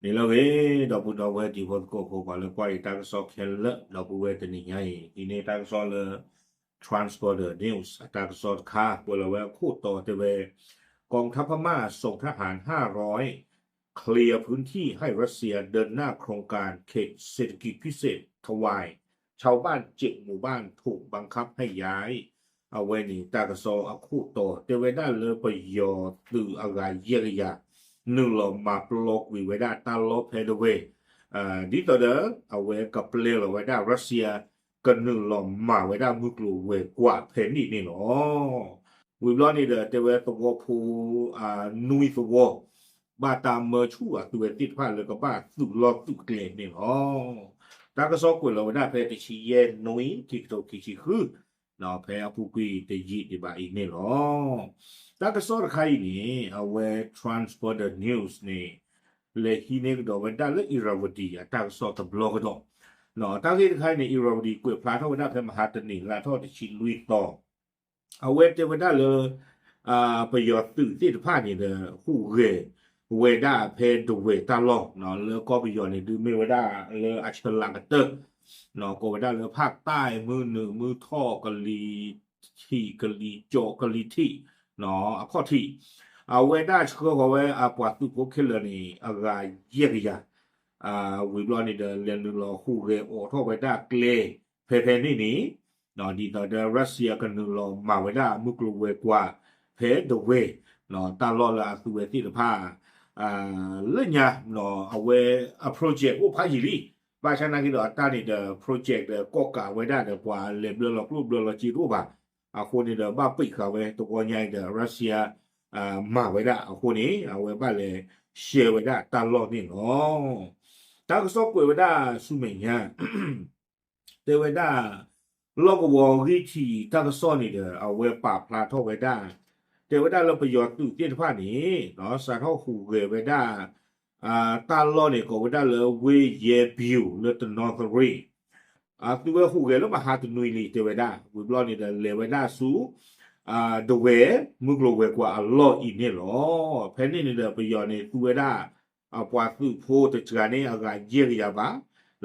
န့ၣ်လီၤဂ့ၤ ဒီပုၢ်ဒီဝဲၢ်တံၤဖိသကိးဖိ ပှၤလၢကွၢ်ယတၢ်ကစီၣ်ခဲလၢာ် ဒီပုၢ်ဝဲၢ်တနံၤညါအံၤ ဒ်န့ၣ်တၢ်ကစီၣ်လၢ Transporter News အတၢ်ကစီၣ်တခါ ကွဲးလီၤဝဲအခိၣ်တီတဲဝဲ กองทัพพม่าส่งทหารห้าร้อยเคลียร์พื้นที่ให้รัสเซียเดินหน้าโครงการเขตเศรษฐกิจพิเศษทวาย ชาวบ้านเจ็ดหมู่บ้านถูกบังคับให้ย้าย အဝဲန့ၣ် တၢ်ကစီၣ်အခိၣ်တီ တဲဝဲဒၣ်လၢပယီၤသုးအဂၤယဲၢ်ကယၤ နုာ်လီၤမၤပျီကွံာ်ဝဲဒၣ်တၢ်လီၢ်ဖဲဒဝဲၢ် ဒ်သိးဒီး အဝဲကပျဲလီၤဝဲဒၣ် Russia ကနုာ်လီၤမၤဝဲဒၣ်မုၢ်ကျိၤဝဲၤကွာ်ဖဲန့ၣ်န့ၣ်လီၤ. ဝံၤဘျီန့ၣ်ဒီး တဲဝဲသဝီဖိ နွံသဝီ ဘၣ်တၢ်မၢဆူၣ်အသုဝဲသ့ၣ်တဖၣ်လၢကဘၣ်သုးလီၢ်သုးကျဲန့ၣ်လီၤ. တၢ်ကစီၣ်ကွဲးလီၤဝဲဒၣ်ဖဲတဆံယဲၢ်နွံ ခံကထိခံဆံဃု ဖဲအပူၤကွံာ်တယံာ်ဒံးဘၣ်အံၤန့ၣ်လီၤ. တၢ်ကစီၣ်တခါအံၤန့ၣ် အဝဲ Transporter News န့ၣ် လဲၤဟံးန့ၢ်ကဒီးဝဲဒၣ်လၢ Irrawaddy အတၢ်ကစီၣ်တဘျီကဒီး တၢ်ဂ့ၢ်တခါအံၤန့ၣ် Irrawaddy ကွဲးဖျါထီၣ်ဝဲဒၣ်ဖဲမဟါတနံၤ လါထီၣ်တဆံလွံၢ်သီ အဝဲတဲဝဲဒၣ်လၢ ပယီၤသုးသ့ၣ်တဖၣ်န့ၣ်ဒီး ဟူးဂဲၤဝဲဒၣ်ဖဲဒဝဲၢ်တၢ်လီၢ် လၢကီၢ်ပယီၤန့ၣ် ဒုးမ့ၢ်ဝဲဒၣ်လၢအဆၢလးကတၢၢ် ကိးဝဲဒၣ်လၢဖၣ်တၢ်မုၢ်နုာ်မုၢ်ထီၣ် ကလံၤထံး ကလံၤကၠီ ကလံၤထံး အခီၣ်ထံး အဝဲဒၣ်ဆှၢဃီၤဝဲအပှၤသုးဖိခဲလၢာ်န့ၣ် အဂၤယဲၢ်ကယၤ ဝံၤဘျီန့ၣ်ဒီး လဲၤနုာ်လီၤဟူးဂဲၤအိးထီၣ်ဝဲဒၣ်ကျဲ ဖဲဖဲန့ၣ်န့ၣ် ဒ်သိးဒီး Russia ကနုာ်လီၤမၤဝဲဒၣ်မုၢ်ကျိၤဝဲၤကွာ်ဖဲဒဝဲၢ် တၢ်လီၢ်လၢအသုဝဲသ့ၣ်တဖၣ် လၢညါ အဝဲအ project အိၣ်ဖးယံာ်လံ ဘၣ်ဆၣ်နာ်က့ဒီးအတၢ်န့ၣ်ဒီး project ဒီးကီၣ်ကးဝဲဒၣ်ဒီးပှၤလဲၤဘျၢလီၤကျိၣ်ဘျၢလီၤစ့တအိၣ်ဘၣ် အဃိန့ၣ်ဒီးဘၣ်ပံးဃာ်ဝဲတဝီညါအံၤဒီး Russia မၤဝဲဒၣ်အဃိန့ၣ် အဝဲဘၣ်လဲၤရှဲဝဲဒၣ်တၢ်လီၢ်န့ၣ်လီၤ. တၢ်ကစီၣ်ကွဲးဝဲဒၣ်ဆူမဲာ်ညါ တဲဝဲဒၣ် လီၢ်ကဝီၤဂံၢ်ထံးတၢ်ကစီၣ်န့ၣ်ဒီး အဝဲပာ်ဖျါထီၣ်ဝဲဒၣ် တဲဝဲဒၣ်လၢပယီၤသုးသ့ၣ်တဖၣ်န့ၣ် စးထီၣ်ဟူးဂဲၤဝဲဒၣ် တၢ်လီၢ်န့ၣ် ကိးဝဲဒၣ်လၢဝ့ၢ်ယဲၢ်ပၠူၤလၢတနီသရံၣ် အသုဝဲဟူးဂဲၤလၢမဟါတနွံလံ တဲဝဲဒၣ် ဝံၤဘျီန့ၣ်ဒီး လဲၤဝဲဒၣ်ဆူ ဒဝဲၢ်မုၢ်ကျိၤဝဲၤကွာ်အလီၢ်အံၤန့ၣ်လီၤ. ဖဲန့ၣ်န့ၣ်ဒီး ပယီၤန့ၣ် သူဝဲဒၣ် အပှၤသုးဖိတစှၤန့ၣ် အဂၤယဲၢ်ကယၤဘၣ်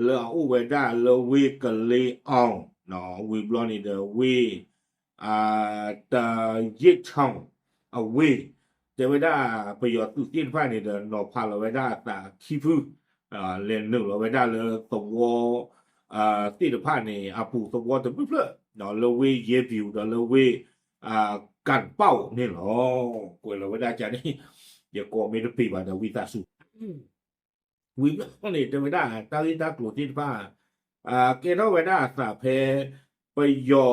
လၢအအိၣ်ဝဲဒၣ်လၢဝ့ၢ်ကလ့အီၤ ဝံၤဘျီန့ၣ်ဒီး ဝ့ၢ် တယ့ၣ်ထီၣ် အဝ့ၢ် တဲဝဲဒၣ် ပယီၤသုးသ့ၣ်တဖၣ်န့ၣ်ဒီး နီၤဖးလီၤဝဲဒၣ်အသးခံဖု လဲၤနုာ်လီၤဝဲဒၣ်လၢသဝီ သ့ၣ်တဖၣ်န့ၣ် အပူၤသဝီတဘျုးဖျၢၣ် လၢဝ့ၢ်ယဲၢ်ပၠူၤဒီးလၢဝ့ၢ် ကၣ်ပီၣ်န့ၣ်လီၤ. ကွဲးလီၤဝဲဒၣ်ကန့ၣ် ယကိးမ့ၢ်တပ့ၤဘၣ်ဒီးဝံသးစူၤ ဝံၤဘျီန့ၣ် တဲဝဲဒၣ် တၢ်ဂ့ၢ်တၢ်ကျိၤသ့ၣ်တဖၣ် ကဲထီၣ်ဝဲဒၣ်အသးဖဲ ပယီၤ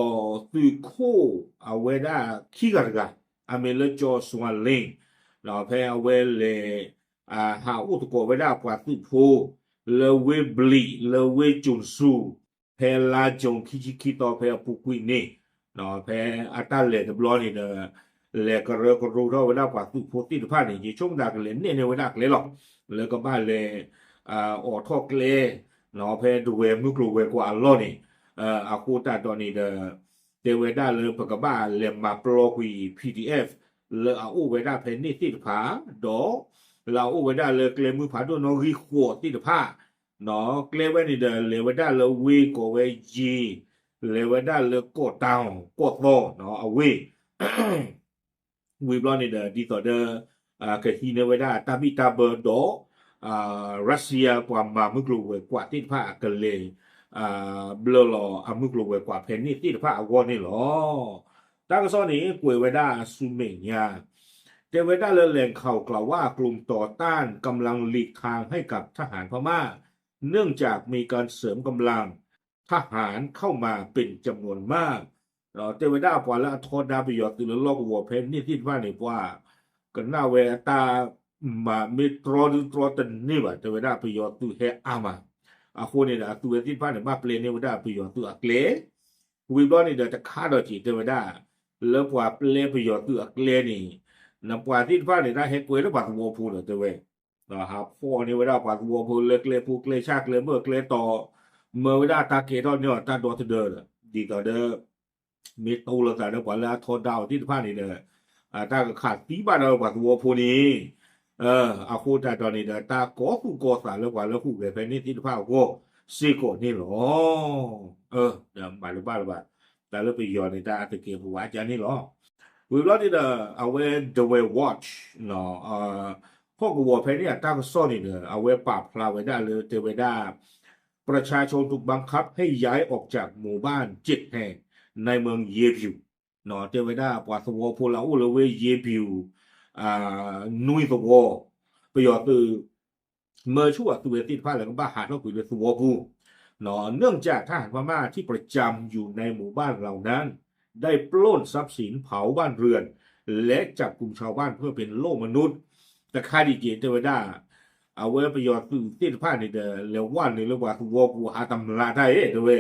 သုးခိၣ်အဝဲဒၣ်ခံဂၤတဂၤ အမ့ၢ်လၢကၠီၤစွၤလ့ၣ် ဒီးဖဲအဝဲလဲၤ ဟးအိၣ်သကိးဝဲဒၣ်ပှၤသုးဖိ လၢဝ့ၢ်ဘျံး လၢဝ့ၢ်ကၠူၤစူၤ ဖဲလါကၠူၤခံဆံခံသီဖဲအပူၤကွံာ်န့ၣ် ဖဲအတၢ်လဲၤတဘျီန့ၣ်ဒီး လဲၤကရၢကရိထီၣ်ဝဲဒၣ်ပှၤသုးဖိသ့ၣ်တဖၣ်န့ၣ် ယဆိကမိၣ်သးကလဲၤနဲၣ်န့ၢ်ဝဲဒၣ်ကျဲလီၤ. လၢကဘၣ်လဲၤ အိးထီၣ်ကျဲ ဖဲဒဝဲၢ်မုၢ်ကျိၤဝဲၤကွာ်အလီၢ်န့ၣ် အဃိသတးဒီးန့ၣ်ဒီး တဲဝဲဒၣ်လၢပကဘၣ်လဲၤမၤပျီကွံာ် PDF လၢအအိၣ်ဝဲဒၣ်ဖဲန့ၣ်သ့ၣ်တဖၣ် ဒီး လၢအအိၣ်ဝဲဒၣ်လၢကျဲမုၢ်ဖးဒိၣ်နီၣ်ဂံၢ်ဃိးသ့ၣ်တဖၣ် ကျဲဝဲန့ၣ်ဒီး လဲၤဝဲဒၣ်လၢဝ့ၢ်ကိးဝဲယ့ၤ လဲၤဝဲဒၣ်လၢကီၢ်တၢ် ကီၢ်သီ အဝ့ၢ် ဝံၤဘျီန့ၣ်ဒီး ဒ်သိးဒီး ကဟံးန့ၢ်ဝဲဒၣ်တၢ်ဘံၣ်တၢ်ဘၢဒီး Russia ပှၤမၤမုၢ်ကျိၤဝဲၤကွာ်သ့ၣ်တဖၣ် ကလဲၤ ဘျၢလီၤအမုၢ်ကျိၤဝဲၤကွာ်ဖဲန့ၣ်သ့ၣ်တဖၣ်အဂီၢ်န့ၣ်လီၤ. တၢ်ကစီၣ်န့ၣ် ကွဲးဝဲဒၣ်ဆူမဲာ်ညါ တဲဝဲဒၣ်လၢ แหล่งข่าวกล่าวว่ากลุ่มต่อต้านกำลังหลีกทางให้กับทหารพม่า เนื่องจากมีการเสริมกำลังทหารเข้ามาเป็นจำนวนมาก တဲဝဲဒၣ်ပှၤလၢအထီဒါပယီၤသုးလၢလီၢ်ကဝီၤဖဲန့ၣ်သ့ၣ်တဖၣ်န့ၣ် ပှၤ ကနၣ်ဝဲအတၢ် မၤမ့ၢ်တြီဒုတြီတန့ၢ်ဘၣ် တဲဝဲဒၣ်ပယီၤသုးဟဲအါမး အဃိန့ၣ်ဒီး အသုးဝဲသ့ၣ်တဖၣ်န့ၣ် ဘၣ်ပျဲန့ၢ်ဝဲဒၣ်ပယီၤသုးအကျဲ ဝံၤဘျီန့ၣ်ဒီးတခါဒီးက့ၤတဲဝဲဒၣ် လၢပှၤပျဲပယီၤသုးအကျဲန့ၣ် နပှၤသ့ၣ်တဖၣ်န့ၣ် တၢ်ဟဲကွဲလၢပှၤသဝီဖိဒီးတဲဝဲ ဟးဖီၣ်န့ၢ်ဝဲဒၣ်ပှၤသဝီဖိလၢကျဲဖိကျဲဆၣ်ကျဲဘၢၣ်ကျဲတီၤ မၢဝဲဒၣ်တၢ်ကဲထီၣ်န့ၢ်အီၤတၢ်ဒီသဒၢဒီး ဒ်သိးဒီး မ့ၢ်တိလိာ်သးဒီးပှၤလၢအထီဒါအီၤသ့ၣ်တဖၣ်န့ၣ်ဒီး တၢ်ကခးသံဘၣ်ဒီးပှၤသဝီဖိန့ၣ် အဃိသတးဒီးန့ၣ်ဒီး တၢ်ကီသူၣ်ကီသးလၢပှၤလၢဟူးဂဲၤဖဲန့ၣ်သ့ၣ်တဖၣ်အဂီၢ်စ့ၢ်ကီးန့ၣ်လီၤ. ဒီးမၤတဘၣ်လၢၤဘၣ်, တၢ်လၢပယီၤန့ၣ် တၢ်အတကဲပူၤဘၣ်ကန့ၣ်လီၤ. ဝံၤဘျီန့ၣ်ဒီး အဝဲ Dawei Watch ဟီၣ်ကဝီၤဖဲန့ၣ်အတၢ်ကစီၣ်န့ၣ်ဒီး အဝဲပာ်ဖျါဝဲဒၣ်လၢတဲဝဲဒၣ် ประชาชนถูกบังคับให้ย้ายออกจากหมู่บ้านเจ็ดแห่งในเมืองเยบิว တဲဝဲဒၣ်ပှၤသဝီဖိလၢအအိၣ်လၢဝ့ၢ်ယ့ဘံး နွံသဝီ ပယီၤသုး မၢဆူၣ်အသုးဝဲသ့ၣ်တဖၣ်လၢကဘၣ်ဟးထီၣ်ကွံာ်လၢသဝီပူၤ เนื่องจากทหารพม่าที่ประจำอยู่ในหมู่บ้านเหล่านั้น ได้ปล้นทรัพย์สิน เผาบ้านเรือน และจับกุมชาวบ้านเพื่อเป็นโล่มนุษย์ တခါဒံးက့ၤတဲဝဲဒၣ် အဝဲပယီၤသုးသ့ၣ်တဖၣ်န့ၣ်ဒီး လဲၤဝဲနုာ်လၢပှၤသဝီပူၤ ဟးတမျးတၢ်အံၤ တဲဝဲ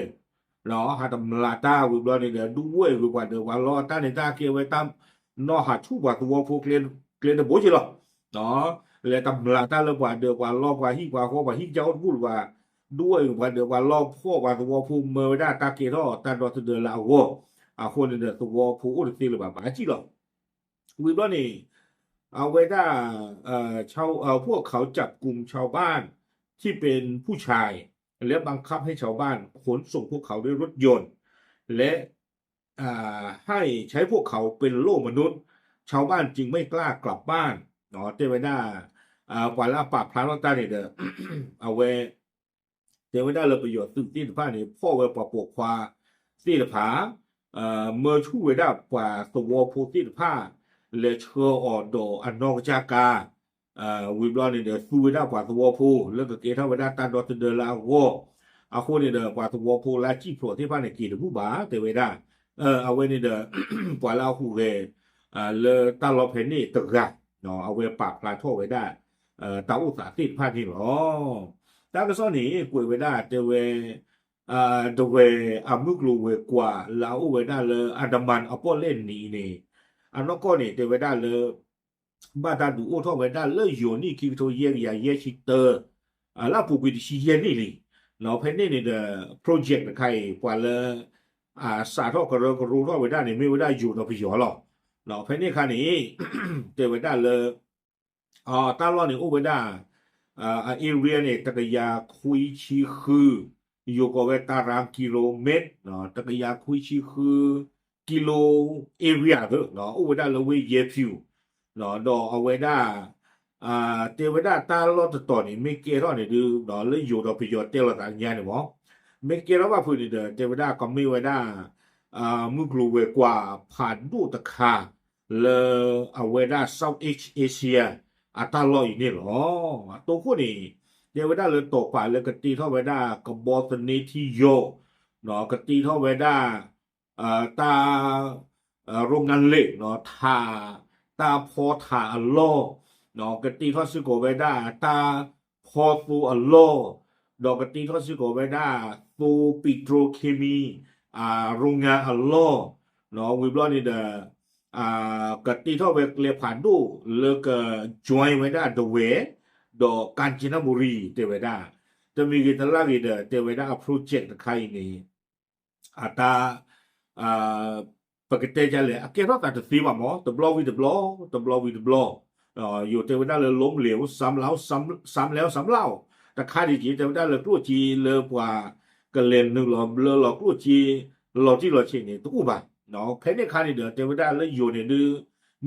ဟးတမျးတၢ်ဝံၤဘျီန့ၣ်ဒီး ဒုးဝဲၢ်ကွံာ်ပှၤဒီးပှၤလီၢ်တၢ်န့ၣ်တၢ်ကဲဝဲတၢ်နီၢ်ဟးဆူၣ်ပှၤသဝီဖိကျဲတဘိက့လီၤ. လဲၤတမျးတၢ်လၢပှၤဒီးပှၤလီၢ်ပှၤဟံၣ်ပှၤဃီပှၤဟံၣ်ကစၢ်အိၣ်တဘူၣ်လၢၤဘၣ်, ဒုးဝဲၢ်ကွံာ်ပှၤဒီးပှၤလီၢ်ဖှီၣ်ပှၤသဝီဖိမၢဝဲဒၣ်တၢ်ကဲထီၣ်တၢ်ဒီသဒၢလၢအဂီၢ်, အဃိန့ၣ်ဒီးသဝီဖိအိၣ်တသ့လၢၤဘၣ် ဘၣ်ကံၣ်လီၤ. ဝံၤဘျီန့ၣ် အဝဲဒၣ် พวกเขาจับกุมชาวบ้านที่เป็นผู้ชาย และบังคับให้ชาวบ้านขนส่งพวกเขาด้วยรถยนต์ และให้ใช้พวกเขาเป็นโล่มนุษย์ ชาวบ้านจึงไม่กล้ากลับบ้าน တဲဝဲဒၣ် ပှၤလၢအပာ်ဖျါထီၣ်တၢ်န့ၣ်ဒီး အဝဲ တဲဝဲဒၣ်လၢပယီၤသုးသ့ၣ်တဖၣ်န့ၣ် ဖီၣ်ဝဲပှၤပိာ်ခွါသ့ၣ်တဖၣ် မၢဆူၣ်ဝဲဒၣ်ပှၤသဝီဖိသ့ၣ်တဖၣ် လဲၤဆှၢအီၤဒီးအနီၢ်ကစၢ်ကါ ဝံၤဘျီန့ၣ်ဒီး သူဝဲဒၣ်ပှၤသဝီဖိ လၢကကဲထီၣ်ဝဲဒၣ်တၢ်ဒီသဒၢလၢအဂီၢ်, အဃိန့ၣ်ဒီး ပှၤသဝီဖိလၢစံၣ်ဖျိးသ့ၣ်တဖၣ်န့ၣ် က့ၤတဘူၣ်ဘၣ် တဲဝဲဒၣ်, အဝဲန့ၣ်ဒီး ပှၤလၢအဟူးဂဲၤ လၢတၢ်လီၢ်ဖဲန့ၣ်တဂၤ အဝဲပာ်ဖျါထီၣ်ဝဲဒၣ် တၢ်အိၣ်သးသ့ၣ်တဖၣ်န့ၣ်လီၤ. တၢ်ကစီၣ်န့ၣ် ကွဲးဝဲဒၣ်တဲဝဲ ဒဝဲၢ်အမုၢ်ကျိၤဝဲၤကွာ်လၢအအိၣ်ဝဲဒၣ်လၢ အဒမၢၣ်အပီၣ်လဲၣ်နံၤန့ၣ် အနီၢ်ကီၢ်န့ၣ် တဲဝဲဒၣ်လၢ ဘၣ်တၢ်ဒုးအိၣ်ထီၣ်ဝဲဒၣ်လၢယိၤနံၣ်ခံကထိယဲၢ်ကယၤယဲၢ်ဆံတၢ လၢအပူၤကွံာ်တဆံယဲၢ်နံၣ်လံ. ဖဲန့ၣ်န့ၣ်ဒီး project တခါအံၤ ပှၤလၢ စးထီၣ်ကရၢကရိထီၣ်ဝဲဒၣ်န့ၣ် မ့ၢ်ဝဲဒၣ်ယိၤဒီးပယီၤလီၤ. ဖဲန့ၣ်အခါန့ၣ် တဲဝဲဒၣ်လၢ တၢ်လီၢ်န့ၣ်အိၣ်ဝဲဒၣ် အ area န့ၣ် တကယၤခွံဆံဃု ယိၤကိးဝဲ တရံးကံလိမ့ၣ် တကယၤခွံဆံဃု ကံလိ area သ့ အိၣ်ဝဲဒၣ်လၢဝ့ၢ်ယဲၢ်ဖၠူၣ် ဒီးအဝဲဒၣ် တဲဝဲဒၣ်တၢ်လီၢ်တတီၤန့ၣ် မ့ၢ်ကဲထီၣ်န့ၣ်ဒုး လၢယိၤဒီးပယီၤတဲလိာ်သးညါန့ၣ်မ့ၢ် မ့ၢ်ကဲထီၣ်ဘၣ်ဖုးန့ၣ်ဒီး တဲဝဲဒၣ်ကမ့ၢ်ဝဲဒၣ် မုၢ်ကျိၤဝဲၤကွာ်ဖးဒိၣ်တခါ လၢအဝဲဒၣ် Southeast Asia အတၢ်လီၢ်အံၤန့ၣ်လီၤ. အတိခိၣ်န့ၣ် တဲဝဲဒၣ်လၢတီၤပာ်လၢကတ့ထီၣ်ဝဲဒၣ်ကဘီသန့ထံယိာ် ကတ့ထီၣ်ဝဲဒၣ် တၢ် โรงงานเหล็ก ထး တၢ်ဖီထးအလီၢ် ကတ့ထီၣ်စ့ၢ်ကီးဝဲဒၣ်တၢ်ဖီသိအလီၢ် ဒီးကတ့ထီၣ်စ့ၢ်ကီးဝဲဒၣ်သိ petrochemical အ โรงงาน အလီၢ် ဝံၤဘျီန့ၣ်ဒီး ကတ့ထီၣ်ဝဲကျဲဖးဒိၣ်လၢက join ဝဲဒၣ်ဒဝဲၢ် ဒီး ကၣ်စနဘူရံၤ တဲဝဲဒၣ် တမံၤဂ့ၤတလၢ်ဂ့ၤဒီး တဲဝဲဒၣ်အ project တခါအံၤန့ၣ် အတၢ် ပကတဲဒ်လဲၣ် အကဲထီၣ်သးတသ့ဘၣ်မး တဘျီဝံၤတဘျီ တဘျီဝံၤတဘျီ ယိၤတဲဝဲဒၣ်လၢ ล้มเหลว ซ้ำแล้วซ้ำ ซ้ำแล้วซ้ำเล่า တခါဒံးက့ၤ တဲဝဲဒၣ်လၢကျိၣ်စ့လၢပှၤကလဲၤနုာ်လီၤဘျၢလီၤကျိၣ်စ့ လီၤတံၢ်လီၤဆဲးန့ၣ် တအိၣ်ဘၣ်. ဖဲန့ၣ်အခါန့ၣ်ဒီး တဲဝဲဒၣ်လၢယိၤန့ၣ်ဒုး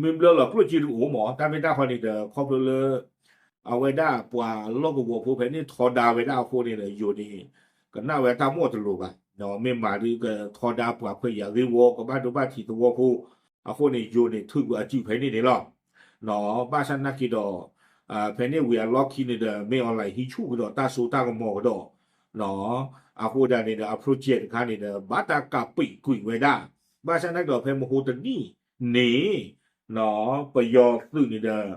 မ့ၢ်ဘျၢလီၤကျိၣ်စ့ဒုးအိၣ်မး တၢ်မ့ၢ်တၢ်ခီန့ၣ်ဒီး ခီဖျိလၢ အဝဲဒၣ်ပှၤလီၢ်ကဝီၤဖိဖဲန့ၣ်ထီဒါဝဲဒၣ်အဃိန့ၣ်ဒီး ယိၤန့ၣ် ကနၣ်ဝဲတၢ်မီၢ်တလိၤဘၣ်. မ့ၢ်မၤဒုးကထီဒါပှၤခွဲးယာ်ဂ့ၢ်ဝီ ကဘၣ်ဒိဘၣ်ထံးသဝီဖိ အဃိန့ၣ် ယိၤန့ၣ်ထုးကွံာ်အစုဖဲန့ၣ်န့ၣ်လီၤ. ဘၣ်ဆၣ်နာ်က့ၤဒီး ဖဲန့ၣ်ဝံၤအလီၢ်ခံန့ၣ်ဒီး မ့ၢ် online ဟံးဆူၣ်ကဒီးတၢ်စိတၢ်ကမီၤကဒီး အဃိဒၣ်န့ၣ်ဒီး အ project တခါန့ၣ်ဒီး ဘၣ်တၢ်ကးပံာ်ကွံာ်ဝဲဒၣ် ဘၣ်ဆၣ်နာ်က့ၤဒီးဖဲမဟိတနံၣ်န့ၣ် ပယီၤသုးန့ၣ်ဒီး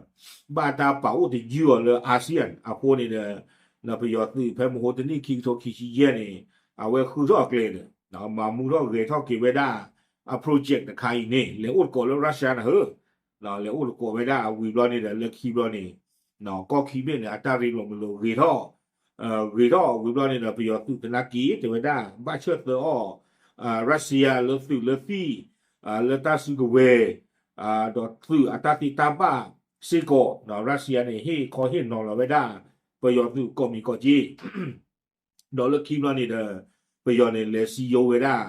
ဘၣ်တၢ်ပာ်အိၣ်တယုၢ်အီၤလၢ ASEAN အဃိန့ၣ်ဒီး ပယီၤသုးဖဲမဟိတနံၣ်ခံကထိခံဆံယဲၢ်န့ၣ် အဝဲဃုထီၣ်အကျဲဒီး မၤမူထီၣ်ဂဲၤထီၣ်က့ၤဝဲဒၣ် အ project တခါအံၤန့ၣ�် လဲၤအိၣ်တကိးလၢ Russia နၤဧၢ လဲၤအိၣ်တကိးဝဲဒၣ်ဝံၤဘျီန့ၣ်ဒီး လၢခံဘျီန့ၣ် ကီၢ်ခံဘ့ၣ်န့ၣ် အတၢ်ရ့လိာ်မုာ်လိာ်ဂ့ၤထီၣ် ဂ့ၤထီၣ်ဝံၤဘျီန့ၣ်ဒီး ပယီၤသုးသနာ်က့ တဲဝဲဒၣ် ဘၣ်ဆၢၣ်သၢအီၣ် Russia လၢသုးလၢသံၣ် လၢတၢ်စုကဝဲၤ ဒီးသုးအတၢ်သ့တၢ်ဘၣ် စ့ၢ်ကီး Russia န့ၣ် ဟ့ၣ်ခီဟ့ၣ်နီၤလီၤဝဲဒၣ် ပယီၤသုးကိးမံၤကိးက့ ဒီးလၢခံဘျီန့ၣ်ဒီး ပယီၤန့ၣ် လဲၤစံယိဝဲဒၣ်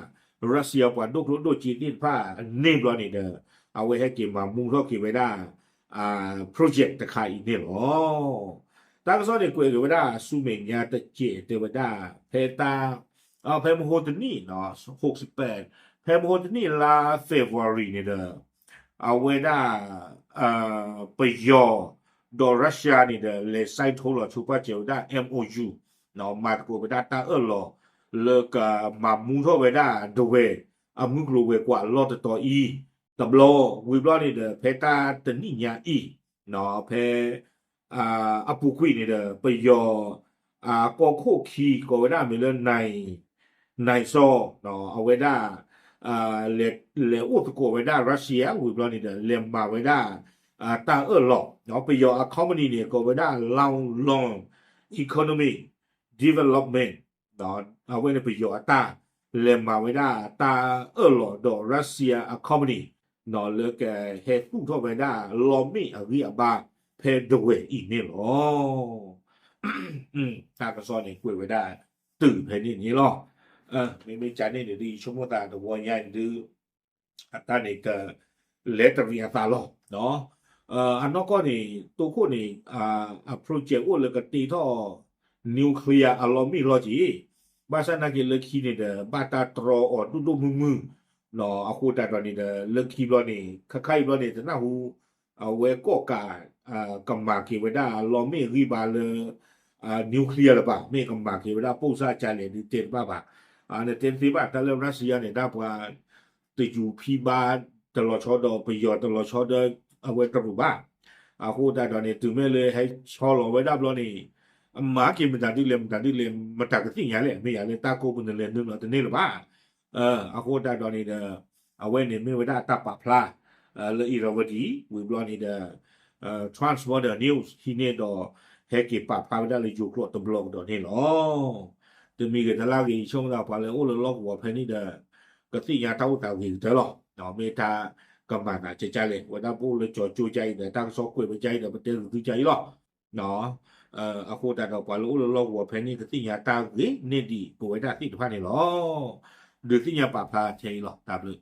Russia ပှၤဒိၣ်ကျိၣ်ဒိၣ်စ့သ့ၣ်တဖၣ်န့ၣ်ဘျီန့ၣ်ဒီး အဝဲဟဲက့ၤမၤမူထီၣ်က့ၤဝဲဒၣ် project တခါအံၤန့ၣ်လီၤ. တၢ်ကစီၣ်န့ၣ် ကွဲးက့ၤဝဲဒၣ်ဆူမဲာ်ညါတစဲးတဲဝဲဒၣ် ဖဲတၢ် ဖဲမဟိတနံၣ် ဖဲမဟိတနံၣ်လါ February န့ၣ်ဒီး အဝဲဒၣ် ပယီၤ ဒီး Russia န့ၣ်ဒီး လဲၤ sign ထိလီၤဆိပာ်စၢၤဝဲဒၣ် MOU မၤသကိးဝဲဒၣ်တၢ်အၢၣ်လီၤ လၢကမၤမူထီၣ်ဝဲဒၣ်ဒဝဲၢ် အမုၢ်ကျိၤဝဲၤကွာ်အလီၢ်တတီၤအံၤ တဘျီ ဝံၤဘျီန့ၣ်ဒီး ဖဲတၢ်တနံၣ်ညါအံၤ ဖဲ အပူၤကွံာ်န့ၣ်ဒီး ပယီၤ အကီၢ်ခိၣ်ခံကိးဝဲဒၣ်မ့ၢ်လၢ နံၣ် နံၣ်စီ အဝဲဒၣ် လဲၤအိၣ်သကိးဝဲဒၣ် Russia ဝံၤဘျီန့ၣ်ဒီး လဲၤမၤဝဲဒၣ် တၢ်အၢၣ်လီၤ ပယီၤအ company န့ၣ် ကိးဝဲဒၣ် Lao Long Economic Development အဝဲန့ၣ်ပယီၤအတၢ် လဲၤမၤဝဲဒၣ်တၢ်အၢၣ်လီၤဒီး Russia အ company လၢကဟဲသူၣ်ထီၣ်ဝဲဒၣ်လီမ့ၣ်အဂံၢ်အဘါဖဲဒဝဲၢ်အံၤန့ၣ်လီၤ. တၢ်ကစီၣ်န့ၣ်ကွဲးဝဲဒၣ်တုၤဖဲန့ၣ်န့ၣ်လီၤ. မ့မ့ၢ်ကန့ၣ်န့ၣ်ဒုး ယဆိကမိၣ်သးတဝီညါန့ၣ်ဒုး အတၢ်န့ၣ်က လဲၤတရံးအသးလီၤ. အနီၢ်ကီၢ်န့ၣ် တိခိၣ်န့ၣ် အ project အိၣ်လၢကတ့ထီၣ် nuclear အလီမ့ၣ်လီၤက့ၤ ဘၣ်ဆၣ်နာ်က့ၤလၢခံန့ၣ်ဒီး ဘၣ်တၢ်တြီအီၤဒိၣ်ဒိၣ်မုၢ်မုၢ် အဃိသတးဒီးန့ၣ်ဒီး လၢခံဘျီန့ၣ် ခါခါအံၤဘျီန့ၣ် တနၢ်ဟူ အဝဲကီၢ်ကး ကမၤက့ၤဝဲဒၣ်လီမ့ၣ်အဂံၢ်ဘါလၢ nuclear လၢၤဘၣ် မ့ၢ်ကမၤက့ၤဝဲဒၣ်ပိၢ်စၢ်ကလဲၣ်ဒုးတဲတဘၣ်ဘၣ်. နတဲသ့ဘၣ် တၢ်လၢ Russia န့ၣ် တၢ်ပှၤ တယူၤဖံဘါတလီၤဆီဒီး ပယီၤတလီၤဆီဒီး အဝဲတရူးဘၣ်. အဃိသတးဒီးန့ၣ် တုၤမ့ၢ်လၢဟဲဆီလီၤဝဲဒၣ်ဘျီန့ၣ် မၤက့ၤမတၤဒ်လဲၣ် မတၤဒ်လဲၣ် မတၤကသ့ၣ်ညါလဲၣ် မ့ၢ်ယၤလၢတၢ်ကိးပူၤနလဲၤနုာ်လီၤတန့ၢ်လၢၤဘၣ်. အဃိသတးဒီးန့ၣ်ဒီး အဝဲန့ၣ်မ့ၢ်ဝဲဒၣ်တၢ်ပာ်ဖျါ လၢ Irrawaddy ဝံၤဘျီန့ၣ်ဒီး Transworld News ဟံးန့ၢ်ဒီး ဟဲက့ၤပာ်ဖျါဝဲဒၣ်လၢယိၤကျိာ်တဘျီကဒီးန့ၣ်လီၤ. တမံၤဂ့ၤတလါဂ့ၤ ယဆိကမိၣ်သးပှၤလၢအိၣ်လၢလီၢ်ကဝီၤဖဲန့ၣ်ဒီး ကသ့ၣ်ညါတၢ်အိၣ်သးဂ့ၤကတၢၢ်လီၤ. မ့ၢ်တၢ်ကမၤသးကကလဲၣ် ဝဲဒၣ်ပအိၣ်လၢကၠီၤကၠိကါအံၤဒီး တၢ်ကစီၣ်ကွဲးဝဲကါအံၤဒီး ပတဲဂုာ်သုကါအံၤလီၤ. အဃိသတးဒီးပှၤလၢအိၣ်လၢလီၢ်ကဝီၤဖဲန့ၣ် ကသ့ၣ်ညါတၢ်ဂ့ၤန့ၢ်ဒံးပဝဲဒၣ်သ့ၣ်တဖၣ်န့ၣ်လီၤ. ဒုးသ့ၣ်ညါပာ်ဖျါထဲအံၤလီၤ. တၢ်ဘျုး